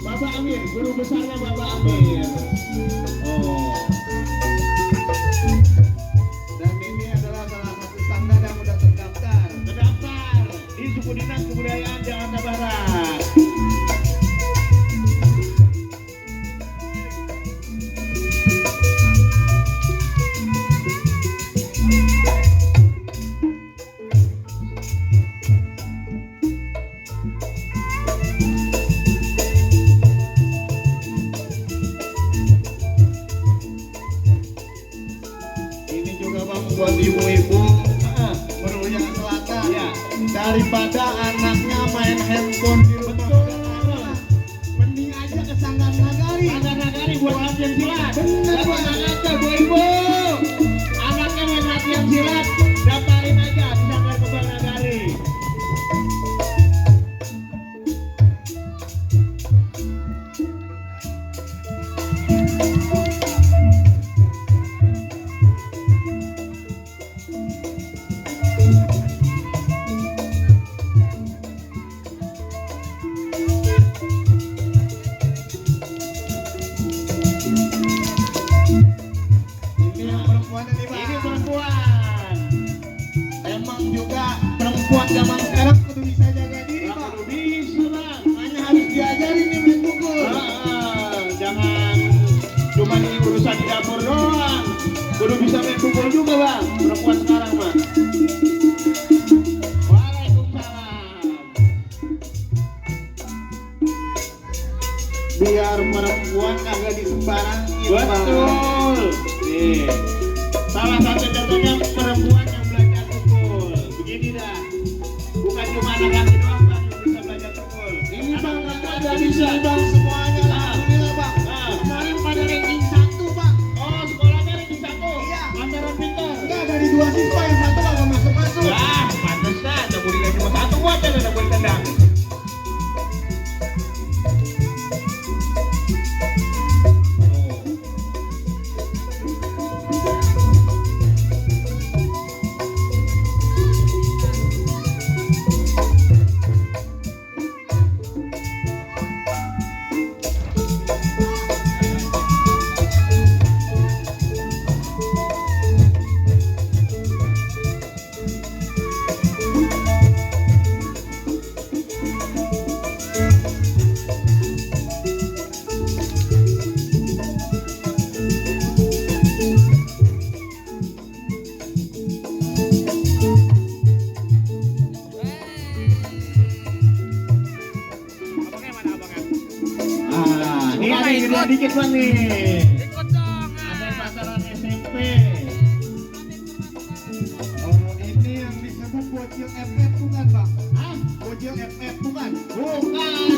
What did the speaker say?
Bapak Amir, guru besarnya Bapak Amir. Oh. Dan ini adalah salah satu sanggar yang sudah terdaftar. Terdaftar di Suku Dinas Kebudayaan Jakarta Barat. Ini juga bang buat ibu-ibu Meruya Selatan. Ya. Daripada anaknya main handphone di rumah, mending aja ke Sanggar Nagari. Sanggar Nagari buat latihan silat. Bener, Daftarin Bang. aja Bu Ibu. Anaknya main latihan silat, daftarin aja di Sanggar Kebang Nagari. Ini yang perempuan ini bang. Ini perempuan. Emang juga perempuan zaman sekarang kudu bisa jaga diri bang. Bang, bisa bang. Hanya harus diajarin nih main pukul. Jangan cuma di urusan di dapur doang. Kudu bisa main pukul juga bang. Perempuan sekarang bang. Waalaikumsalam. Biar perempuan kagak disembarangin bang. Betul. Nih, salah satu contohnya perempuan yang belajar pukul. Begini dah. Bukan cuma anak-anak doang bang yang bisa belajar pukul. Ini bang Anak-anak kagak juga dari sini bang semuanya. Alhamdulillah bang. Nah. Kemarin pada ranking 1 bang. Oh, sekolahnya ranking 1. Iya. Lantaran pintar. Enggak dari 2 siswa yang 1 kagak masuk-masuk. Ya, pantesan. Ada muridnya cuma 1 buat dan ada murid tendang. Abangnya mana abangnya? Ini ada yang gedean dikit bang nih. Ikut dong. Ada pasaran SMP. Oh ini yang disebut bocil FF bukan bang? Hah? Bocil FF bukan? Bukan.